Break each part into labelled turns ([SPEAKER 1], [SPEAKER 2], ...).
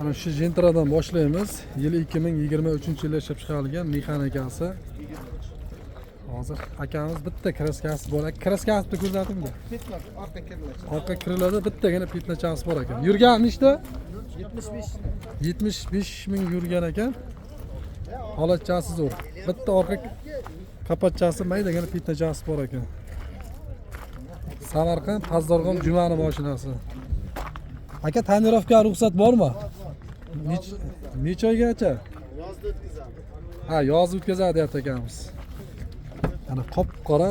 [SPEAKER 1] Ana shu Gentra'dan boshlaymiz. Yili 2023-yilda ishlab chiqarilgan mexanikasi. Hozir akamiz bitta kraskasi bor. Kraskasi bitta ko'rsatingda.
[SPEAKER 2] Orqa kiriladi.
[SPEAKER 1] Orqa kiriladi, bittagina pitnachasi bor ekan. Yurgan nechta?
[SPEAKER 2] 75.
[SPEAKER 1] 75 ming yurgan ekan. Holatchasi zo'r. Bitta orqa kapatchasi maydagina pitnachasi bor ekan. Samarqand Pazdarg'om Jumani mashinasi. Aka, tonirovka ruxsat bormi? Necha oygacha?
[SPEAKER 2] Yozda o'tkazamiz.
[SPEAKER 1] Ha, yozda o'tkazadi deyapti akamiz. Ana qop-qora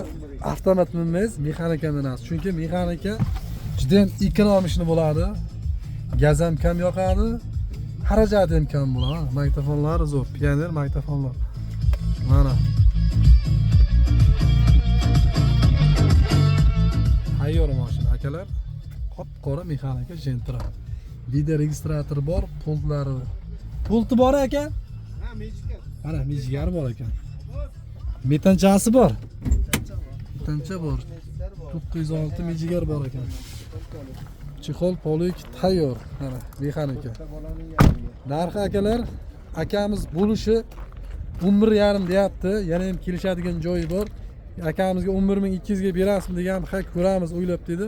[SPEAKER 1] avtomat minmaysiz, mexanika minasiz. Chunki mexanika juda ham ekonomishni bo'ladi. Gaz ham kam yoqadi, xarajati ham kam bo'ladi. Magnitofonlari zo'r, Pioneer magnitofonlar. Mana. Tayyor mashina akalar. Qop-qora mexanika Gentra. Video registrator bor, pultlari. Pulti bor aka?
[SPEAKER 2] Ha, mejika.
[SPEAKER 1] Mana mijigar bor ekan. Metanchasi bor. Metancha bor. 906 mijigar bor ekan. Chexol polik tayyor. Mana mexanika. Narxi akalar, akamiz bo'lishi 11,5 deyapti. Yana ham kelishadigan joyi bor. Akamizga 11 200 ga berasizmi degan, ha ko'ramiz o'ylab dedi.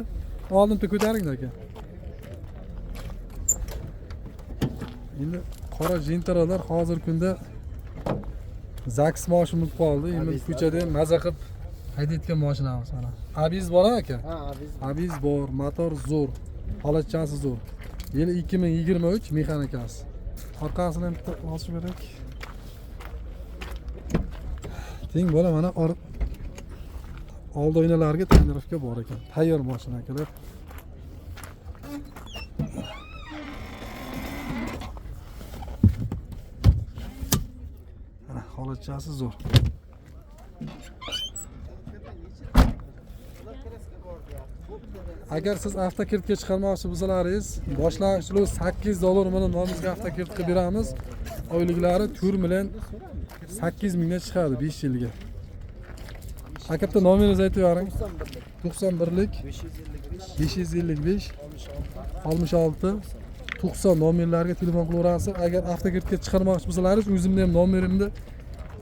[SPEAKER 1] Oldin bitta ko'taring aka. Endi qora Gentralar hozirgi kunda Zaks moshina bo'lib qoldi. Endi ko'chada ham maza qilib haydayotgan mashinamiz mana. Abiz bor aka?
[SPEAKER 2] Ha, abiz.
[SPEAKER 1] Abiz bor, motor zo'r, holatchasi zo'r. Yili 2023 mexanikasi. Orqasini ham bitta ochib berak. Teng bola mana oldi oynalarga tonirovka bor ekan. Tayyor mashina akalar. Mana holatchasi zo'r. Agar siz avtokreditga chiqarmoqchi bo'lsalaringiz, boshlang'ich to'lov $8 bilan nomingizga avtokredit qilib beramiz. Oyliklari 4 million 8 mingdan chiqadi 5 yilga. Aka, bitta nomeringizni aytib bering. 91lik 555 66 90 nomerlarga telefon qilaverasiz. Agar avtokreditga chiqarmoqchi bo'lsalaringiz, o'zimni ham nomerimni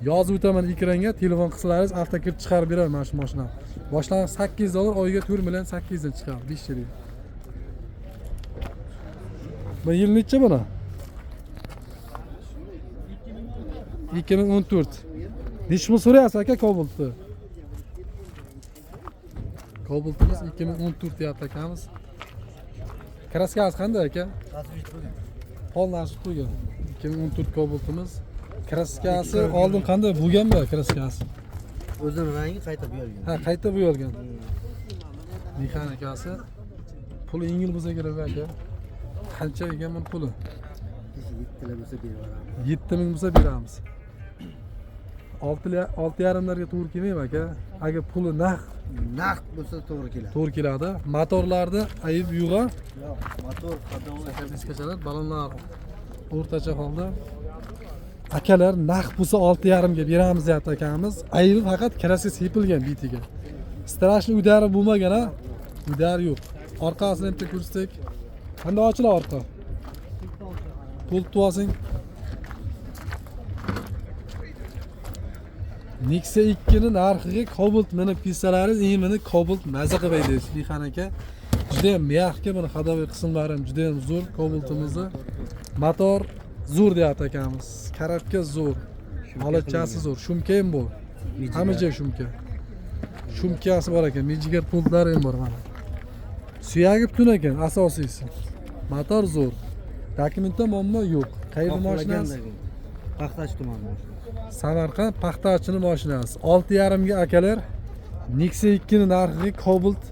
[SPEAKER 1] yozib o'taman ekranga, telefon qilsalaringiz avtokredit chiqarib beraman mana shu mashinani. Boshlang'ich $8, oyiga 4 million 8 dan chiqadi 5 yilga. Bu yil necha buni? 2014. Necha pul so'rayapsiz aka Cobaltni? Cobaltimiz 2014 deyapti akamiz. Kraskasi qanday aka? Pol nasib qo'ygan. 2014 Cobaltimiz. Kraskasi oldin qanday bo'lganmi kraskasi?
[SPEAKER 2] O'zini rangi qayta bo'yalgan.
[SPEAKER 1] Ha, qayta bo'yalgan. Mexanikasi. Puli yengil bo'lsa kerak aka. Qancha ekan buni puli?
[SPEAKER 2] 7 bo'lsa beraveramiz.
[SPEAKER 1] 7 ming bo'lsa beramiz. Olti yarimlarga to'g'ri kelmaymi aka? Agar puli naqd
[SPEAKER 2] Naqd bo'lsa to'g'ri keladi.
[SPEAKER 1] to'g'ri keladi. Motorlarda ayib yo'q.
[SPEAKER 2] Yo'q, motor ходовой.
[SPEAKER 1] Diskachalar, balonlar o'rtacha holda. Akalar, naqd bo'lsa 6,5 ga beramiz deyapti akamiz. Aybi faqat kraska sepilgan betiga. Страшный удар i bo'lmagan ha. Удар yo'q. Orqasini bitta ko'rsak. Qanday ochiladi orqa? Pult olsang. Nexia 2 ni narxiga Cobalt minib kelsalaringiz, emini Cobalt maza qilib haydaysiz. Mexanika juda ham mягкий, buni ходовой qismlari ham juda ham zo'r Cobaltimizni. Motor zo'r deyapti akamiz. Коробка zo'r. Holatchasi zo'r. Шумка ham bor. Hamma joy шумка. Шумка si bor ekan, mijigar pultlari ham bor mana. Suyagi butun ekan, asosiysi. Motor zo'r. Dokumentda muammo yo'q. Qayerda mashinasi?
[SPEAKER 2] Paxtachi tumani mashinasi.
[SPEAKER 1] Samarqand Paxtachini mashinasi. 6,5 ga akalar, Nexia 2 ni narxiga Cobalt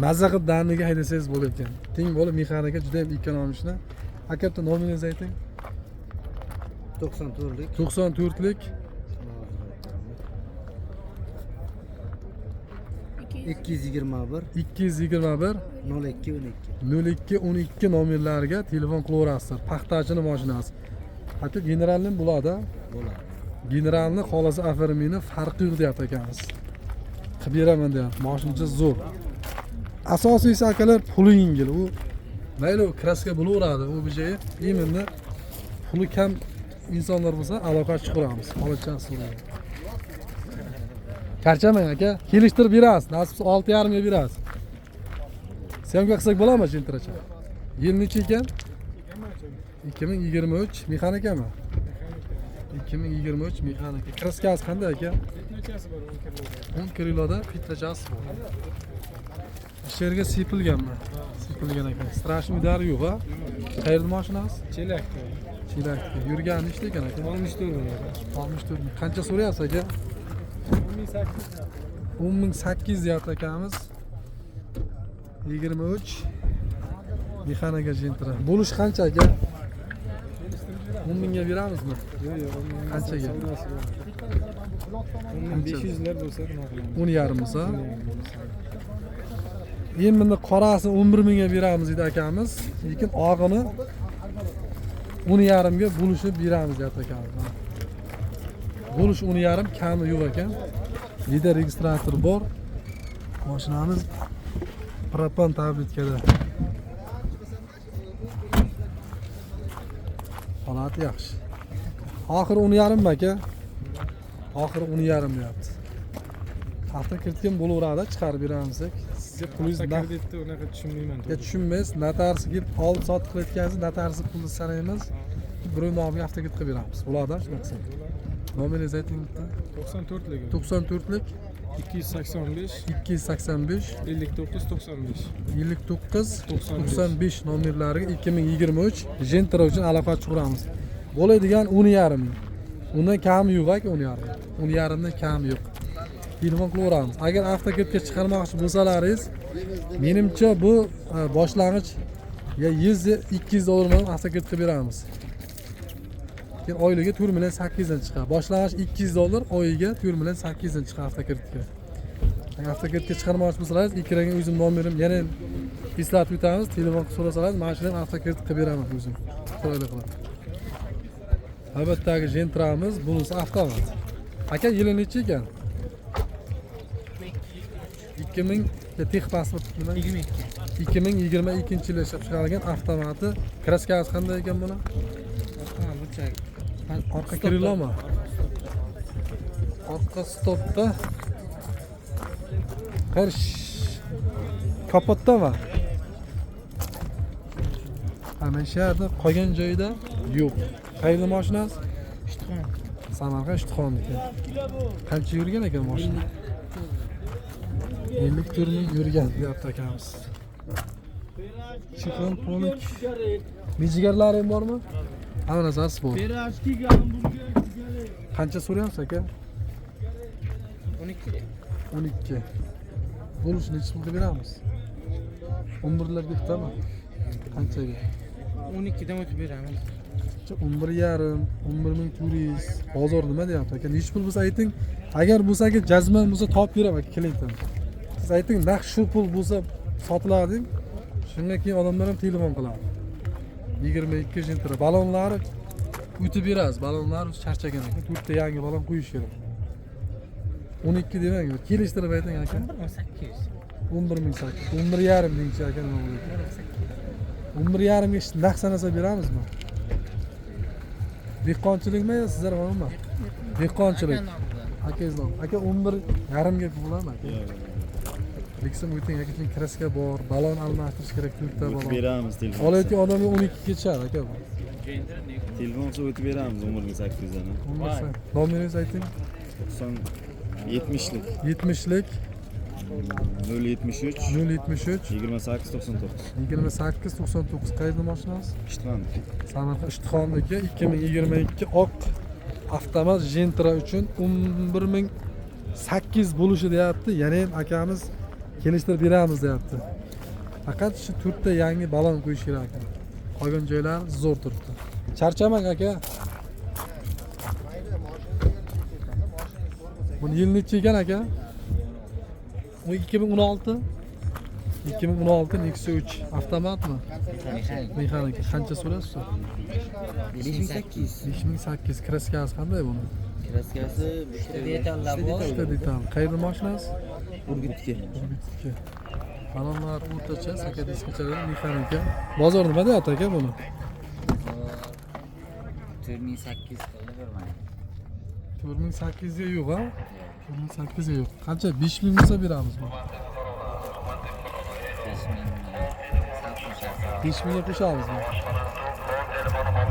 [SPEAKER 1] maza qilib daniga haydasangiz bo'lar ekan. Teng bo'lib mexanika juda ham ekonomishni. Aka, bitta nomeringizni ayting.
[SPEAKER 2] 94lik.
[SPEAKER 1] 94lik
[SPEAKER 2] 221
[SPEAKER 1] 221
[SPEAKER 2] 02 12.
[SPEAKER 1] 02 12 nomerlariga telefon qilaverasizlar. Paxtachini mashinasi. Aka, generalni bo'ladi.
[SPEAKER 2] Bo'ladi.
[SPEAKER 1] Generalni xolasi оформление farqi yo'q deyapti akamiz. Qilib beraman deyapti. Mashincha zo'r. Asosiysi akalar, puli yengil. U Mayli, u kraska bo'laveradi, u bir joyi. Именно puli kam insonlar bo'lsa, aloqa chiqaramiz. Holatchasi bo'ladi. Charchamang aka, kelishtirib berasiz. Nasib bo'lsa 6,5 ga berasiz. Съёмка qilsak bo'ladimi Gentracha? Yil necha ekan? 2023 mexanikami? 2023 mexanika. Kraskasi qanday aka?
[SPEAKER 3] Nechasi bor 10 kiloda?
[SPEAKER 1] 10 kiloda fitnachasi bor. Shu yerga sepilganmi? Sepilgan ekan. Страшный удар yo'q, ha? Qayerda mashinasi?
[SPEAKER 3] Chelakda.
[SPEAKER 1] Chelakda. Yurgani nechta ekan aka?
[SPEAKER 3] 64 ming.
[SPEAKER 1] 64 ming. Qancha so'rayapsiz aka?
[SPEAKER 3] 10800.
[SPEAKER 1] 10 800 deyapti akamiz. 23 mexanika Gentra. Bo'lish qancha aka? 10 mingga beramizmi?
[SPEAKER 3] Yo'q.
[SPEAKER 1] Qanchaga?
[SPEAKER 3] 10500 lar bo'lsa nima qilamiz?
[SPEAKER 1] 10,5 bo'lsa. Endi buni qorasi 11 mingga beramiz deydi akamiz. Lekin og'ini 10,5 ga bo'lishib beramiz deyapti akamiz. Mana. Bo'lish 10,5, kami yo'q ekan. Lider registrator bor. Mashinamiz propan tabletkada. Holati yaxshi. Oxiri 10,5 mi aka? Oxiri 10,5 deyapti. Avto kiritgan bo'laveradi, chiqarib beramiz. Sizga pulingiz naqd.
[SPEAKER 3] Kreditni unaqa tushunmayman.
[SPEAKER 1] Ya tushunmaysiz, notariusga kelib olib sotib qilayotgansiz, notarius pulni sanaymiz. Birov nomiga avtokredit qilib beramiz. Bo'ladi shunaqa qilsak. Nomeringizni ayting bitta.
[SPEAKER 3] 94lik.
[SPEAKER 1] 94lik
[SPEAKER 3] 285
[SPEAKER 1] 285
[SPEAKER 3] 59 95.
[SPEAKER 1] 59 95 nomerlariga 2023 Gentra uchun aloqa chiqaramiz. Bo'ladigan 10,5 ming. Undan kami yo'q aka, 10,5. 10,5 dan kami yo'q. Telefon qilaveramiz. Agar avtokreditga chiqarmoqchi bo'lsalaringiz, menimcha bu boshlang'ich ya 100 ya 200 dollar bilan avtokredit qilib beramiz. Keyin oyligi 4 million 800 dan chiqadi. Boshlang'ich 200 dollar, oyiga 4 million 800 dan chiqadi avtokreditga. Agar avtokreditga chiqarmoqchi bo'lsalaringiz, ekranga o'zim nomerim yana eslatib o'tamiz. Telefon qilib so'rasalaringiz, mana shuni ham avtokredit qilib beraman o'zim. Chiroyli qilib. Navbatdagi Gentramiz, bunisi avtomat. Aka, yili necha ekan? 2000 ya texpasport nima?
[SPEAKER 2] 22.
[SPEAKER 1] 2022 yil ishlab chiqarilgan avtomati. Kraskasi qanday ekan buni?
[SPEAKER 2] Ha, buncha.
[SPEAKER 1] Orqa krilomi? Orqa stopda. Qarish kapotdami? Ha, mana shu yerda qolgan joyida yo'q. Qayerda mashinasi?
[SPEAKER 2] Ishtixon.
[SPEAKER 1] Samarqand Ishtixonniki. Qancha yurgan ekan mashina? 54 ming yurgan deyapti akamiz. Chixon polik. Mijigarlari ham bormi? Hamma narsasi bor. Qancha so'rayapsiz aka?
[SPEAKER 2] 12.
[SPEAKER 1] 12. Bo'lish necha pulga beramiz? 11 larga bitami? Qanchaga?
[SPEAKER 2] 12 dan o'tib beramiz.
[SPEAKER 1] 11,5, 11 400. Bozor nima deyapti aka? Necha pul bo'lsa ayting. Agar bo'lsa aka, jazman bo'lsa topib beraman aka klientdan. Siz ayting, naq shu pul bo'lsa sotiladi deng. Shundan keyin odamlar ham telefon qiladi. 22 Gentra. Balonlari o'tib berasiz. Balonlar charchagan ekan. To'rtta yangi balon qo'yish kerak. 12 demang, kelishtirib ayting aka.
[SPEAKER 2] 18.
[SPEAKER 1] 11 800. 11,5 dengchi aka, nima bo'ladi? 11,5 ga naq sanasa beramizmi? Dehqonchilikmi yo sizlar bormi? Dehqonchilik. Akangiz nomi. Aka, 11,5 ga bo'ladimi aka? Lekin o'ting aka, chunki kraska bor, balon almashtirish kerak, to'rtta
[SPEAKER 4] O'tib
[SPEAKER 1] balon.
[SPEAKER 4] beramiz telefon.
[SPEAKER 1] Olayotgan odamga 12 ga tushadi aka bu.
[SPEAKER 4] Telefon qilsa o'tib beramiz 11 800 dan.
[SPEAKER 1] Nomeringizni ayting.
[SPEAKER 4] 90 70lik
[SPEAKER 1] 70lik
[SPEAKER 4] 073
[SPEAKER 1] 073
[SPEAKER 4] 28 99.
[SPEAKER 1] 28 99. Qayerda mashinasi?
[SPEAKER 4] Ishtixon.
[SPEAKER 1] Samarqand Ishtixonniki. 2022 oq avtomat Gentra uchun 11 800 bo'lishi deyapti. Yana ham akamiz kelishtirib beramiz deyapti. Faqat shu to'rtta yangi balon qo'yish kerak ekan. Qolgan joylar zo'r turibdi. Charchamang aka. Buni yil necha ekan aka? U 2016. 2016 Nexia 3 avtomatmi? Mexanika. Qancha so'raysiz?
[SPEAKER 2] 5800.
[SPEAKER 1] 5800. Kraskasi qanday buni?
[SPEAKER 2] Kraskasi uchta detallar bor.
[SPEAKER 1] Uchta detal. Qayerda mashinasi?
[SPEAKER 2] Urgutga.
[SPEAKER 1] Urgutniki. Balonlar o'rtacha, saka diskachalar mexanika. Bozor nima deyapti aka buni?
[SPEAKER 5] 4800 qildi bermaydi.
[SPEAKER 1] 4800 ga yo'q, ha? 4800 ga yo'q. Qancha? 5000 bo'lsa beramiz bu.
[SPEAKER 5] 5000 sal qo'shasiz.
[SPEAKER 1] 5000 ga qo'shamizmi?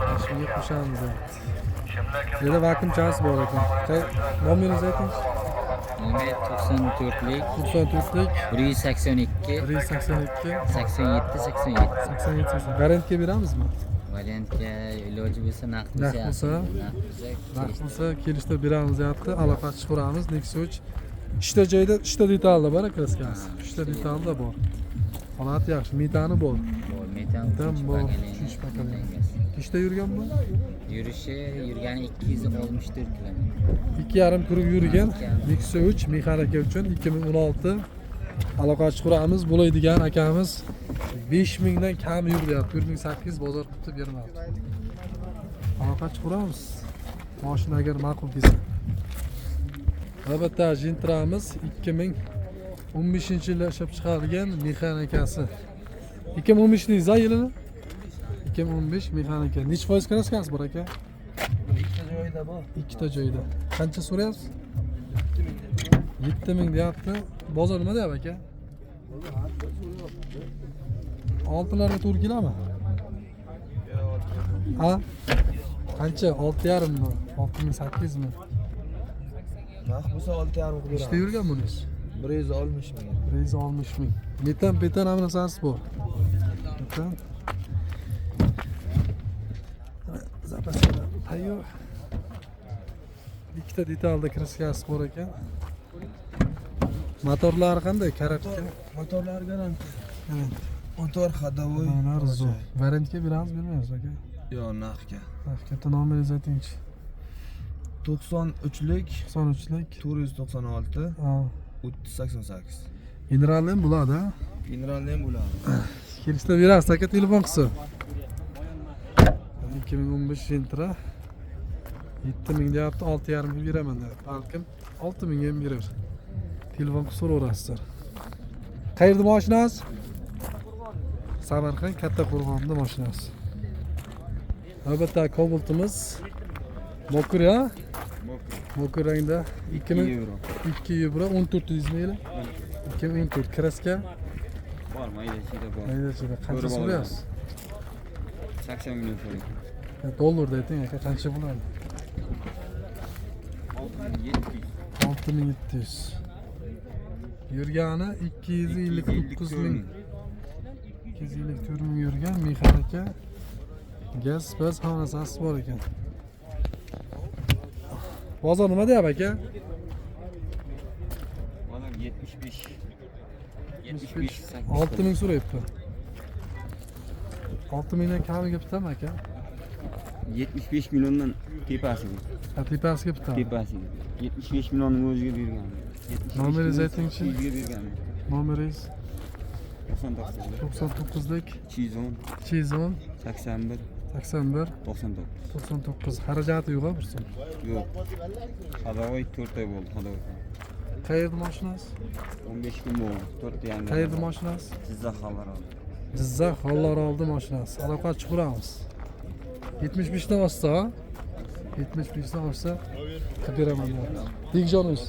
[SPEAKER 1] 5000 ga qo'shamiz. Bu yerda vakuumchasi bor ekan. Nomeringizni aytingchi.
[SPEAKER 5] Nomer 94lik
[SPEAKER 1] 94lik
[SPEAKER 5] 182
[SPEAKER 1] 182
[SPEAKER 5] 87 87.
[SPEAKER 1] 87 80. Variantga beramizmi?
[SPEAKER 5] Variantga iloji bo'lsa naqd
[SPEAKER 1] Naqd
[SPEAKER 5] bo'lsa.
[SPEAKER 1] bo'lsa?
[SPEAKER 5] Naqd bo'lsa.
[SPEAKER 1] Naqd bo'lsa kelishtirib beramiz deyapti. Aloqa chiqaramiz. Nexia 3 uchta joyda uchta detalda bor kraskasi. Uchta detalda bor. Holati yaxshi, metani bor.
[SPEAKER 5] Bor, metan
[SPEAKER 1] Metan
[SPEAKER 5] uchinchi
[SPEAKER 1] bor,
[SPEAKER 5] pokoleniya.
[SPEAKER 1] uchinchi pokoleniya.
[SPEAKER 5] Metangaz.
[SPEAKER 1] Nechta yurgan bu?
[SPEAKER 5] Yurishi yurgani 264 kilometr.
[SPEAKER 1] 2,5 круг yurgan Nexia 3 mexanika uchun 2016 aloqa chiqaramiz. Bo'ladigan akamiz 5000 dan kam yo'q deyapti. 4800 bozor qilib bermabdi. Aloqa chiqaramiz. Mashina agar ma'qul kelsa. Albatta Gentramiz 2015-yilda ishlab chiqarilgan mexanikasi. 2015 deysiz yilini? 2015 mexanika. Necha foiz kraskasi bor aka?
[SPEAKER 2] Ikkita joyida bor.
[SPEAKER 1] Ikkita joyida. Qancha so'rayapsiz? 7000 deyapti. Bozor nima deyapti aka? Oltilarga to'g'ri keladimi? Ha? Qancha? 6,5 mi? 6800 mi?
[SPEAKER 2] Naqd bo'lsa 6,5 qilib
[SPEAKER 1] Nechta yurgan buningiz?
[SPEAKER 2] 160 ming.
[SPEAKER 1] 160 ming. Metan, petan hamma narsasi bor. Metan. Mana Zapaskalar tayyor. Ikkita detalda kraskasi bor ekan. Motorlari qanday? Karabka.
[SPEAKER 2] Motorlar garantiya.
[SPEAKER 1] Evet.
[SPEAKER 2] Motor ходовой.
[SPEAKER 1] Motorlar zo'r. Variantga beramiz, bermaymiz aka.
[SPEAKER 2] Yo'q, naqdga.
[SPEAKER 1] Katta nomeringizni aytingchi.
[SPEAKER 2] 93lik
[SPEAKER 1] 93lik.
[SPEAKER 2] 496
[SPEAKER 1] Ha.
[SPEAKER 2] 3088.
[SPEAKER 1] Generalni ham bo'ladi, ha?
[SPEAKER 2] Generalni ham bo'ladi.
[SPEAKER 1] Kelishda berasiz aka telefon qilsa. 2015 Gentra 7000 deyapti, 6,5 ga beraman deyapti. Balkim 6000 ga ham berar. Telefon qilib so'raverasizlar. Qayerda mashinasi? Samarqand Katta Qo'rg'onda mashinasi. Albatta Cobaltimiz Mokur ya? Mokur rangda 2000
[SPEAKER 4] Yevro.
[SPEAKER 1] 2 yevro 14 yuz ming 2014 kraska.
[SPEAKER 4] Bor, mayda-chuyda bor.
[SPEAKER 1] Mayda-chuyda. Qancha
[SPEAKER 4] Ko'rib
[SPEAKER 1] so'rayapsiz?
[SPEAKER 4] 80 million so'rayapti.
[SPEAKER 1] Ya, dollarda ayting aka, qancha bo'ladi?
[SPEAKER 4] 6700.
[SPEAKER 1] 6700. Yurgani 259 ming. 254 ming yurgan mexanika. Gaz, biz hamma narsasi bor ekan. Bozor nima deyapti aka?
[SPEAKER 4] Bozor 75. 75.
[SPEAKER 1] 6000 so'rayapti. 6000 dan kamiga bitami aka?
[SPEAKER 4] 75 milliondan tepasiga.
[SPEAKER 1] Ha, tepasiga bitadi.
[SPEAKER 4] Tepasiga. 75 millionning o'ziga bergan.
[SPEAKER 1] Nomeringizni aytingchi.
[SPEAKER 4] O'ziga bergan.
[SPEAKER 1] Nomeringiz
[SPEAKER 4] 99
[SPEAKER 1] 99lik
[SPEAKER 4] 210
[SPEAKER 1] 210
[SPEAKER 4] 81
[SPEAKER 1] 81
[SPEAKER 4] 99.
[SPEAKER 1] 99. Xarajati yo'q bir so'm.
[SPEAKER 4] Yo'q. Ходовой 4 oy bo'ldi, ходовой.
[SPEAKER 1] Qayerda mashinasi?
[SPEAKER 4] 15 kun bo'ldi. 4 yarim.
[SPEAKER 1] Qayerda mashinasi?
[SPEAKER 4] Jizzax xabar oldi.
[SPEAKER 1] Jizzax Oldi mashinasi. Aloqa chiqaramiz. 75 dan oshsa, ha? 75 dan oshsa qilib beraman deyapti. Begjonimiz.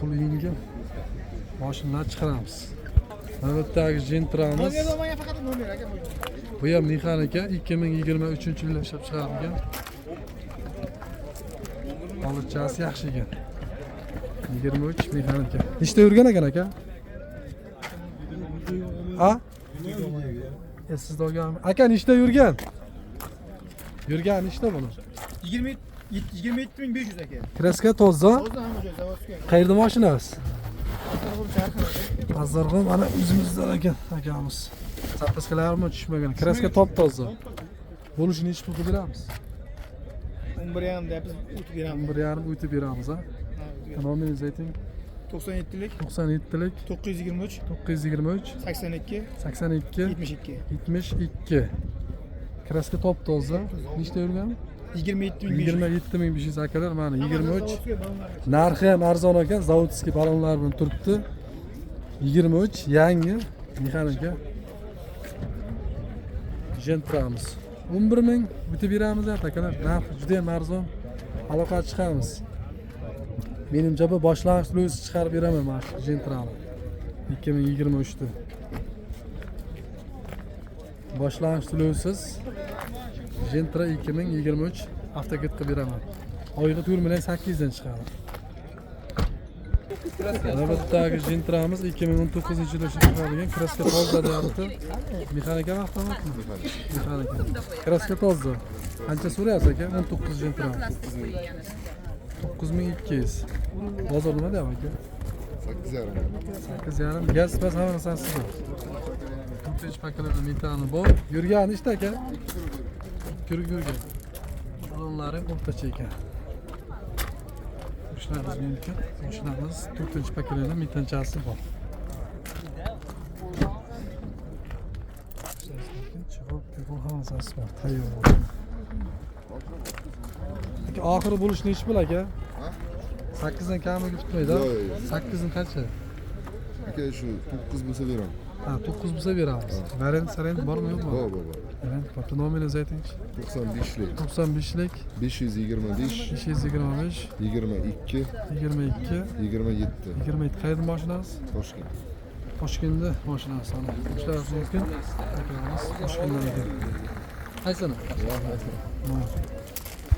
[SPEAKER 1] Pul yengil. Mashinalar chiqaramiz. Navbatdagi Gentramiz. Bu ham mexanika 2023-yilda ishlab chiqarilgan. Holatchasi yaxshi ekan. 23 mexanika. Nechta yurgan ekan aka? Ha? Sizda olgan. Aka nechta yurgan? Yurgan nechta buni?
[SPEAKER 6] 27 500 aka.
[SPEAKER 1] Kraska toza.
[SPEAKER 6] Toza, hamma joy заводской.
[SPEAKER 1] Qayerda mashinasi?
[SPEAKER 6] Qazarg'um shahri.
[SPEAKER 1] Qazarg'um mana o'zimizdan ekan akamiz. Zapaskalarmi tushmagan. Kraska top toza. Bo'lishini nechi pulga beramiz?
[SPEAKER 6] 11,5 deyapmiz, o'tib beramiz.
[SPEAKER 1] 11,5 o'tib beramiz, ha? Nomeringizni ayting.
[SPEAKER 6] 97lik
[SPEAKER 1] 97lik
[SPEAKER 6] 923
[SPEAKER 1] 923
[SPEAKER 6] 82
[SPEAKER 1] 82
[SPEAKER 6] 72.
[SPEAKER 1] 72. Kraska top toza. Nechta yurgan?
[SPEAKER 6] 27 500.
[SPEAKER 1] 27 500 akalar, mana 23. Narxi ham arzon ekan, заводской ballonlar bilan turibdi. 23 yangi mexanika. Gentramiz. 11 ming bitib beramiz akalar. Narxi juda ham arzon. Aloqa chiqamiz. Menimcha bu boshlang'ich to'lovsiz chiqarib beraman mana shu Gentrani. 2023 da. Boshlang'ich to'lovsiz Gentra 2023 avtokit qilib beraman. Oyga 4 million 800 dan chiqadi. Navbatdagi Gentramiz 2019 yilda ishlab chiqarilgan, краска toza deyapti. Mexanika avtomatmi? Mexanika. Краска toza. Qancha so'rayapsiz aka? 19 Gentra. 9200. Bozor nima deyapti aka?
[SPEAKER 7] 8,5.
[SPEAKER 1] 8,5. Gaz bas hamma narsasi bor. To'rtinchi поколение metani bor. Yurgani nechta aka? Yurib yurgan. Balonlari o'rtacha ekan. Ko'rishlaringiz mumkin. Mashinamiz to'rtinchi поколение metanchasi bor. Ko'rishlaringiz mumkin. Chig'ib, telefon hamma narsasi bor. Tayyor bo'lgan. Aka, oxiri bo'lishi nechi pul aka? 8 dan kamiga tutmaydi.
[SPEAKER 7] Yo'q, yo'q, yo'q.
[SPEAKER 1] 8 dan qancha?
[SPEAKER 7] Aka, shu 9 bo'lsa beraman.
[SPEAKER 1] Ha, 9 bo'lsa beramiz. Variant sarant bormi yo'qmi?
[SPEAKER 7] Bor, bor, bor.
[SPEAKER 1] Variant bor. Nomeringizni aytingchi.
[SPEAKER 7] 95lik
[SPEAKER 1] 95lik
[SPEAKER 7] 525
[SPEAKER 1] 525
[SPEAKER 7] 22
[SPEAKER 1] 22
[SPEAKER 7] 27.
[SPEAKER 1] 27. Qayerdan mashinamiz?
[SPEAKER 7] Toshkent.
[SPEAKER 1] Toshkentda mashinamiz ana. Ko'rishlaringiz mumkin. Akamiz Toshkentdan ekan. Qaysini? Ha.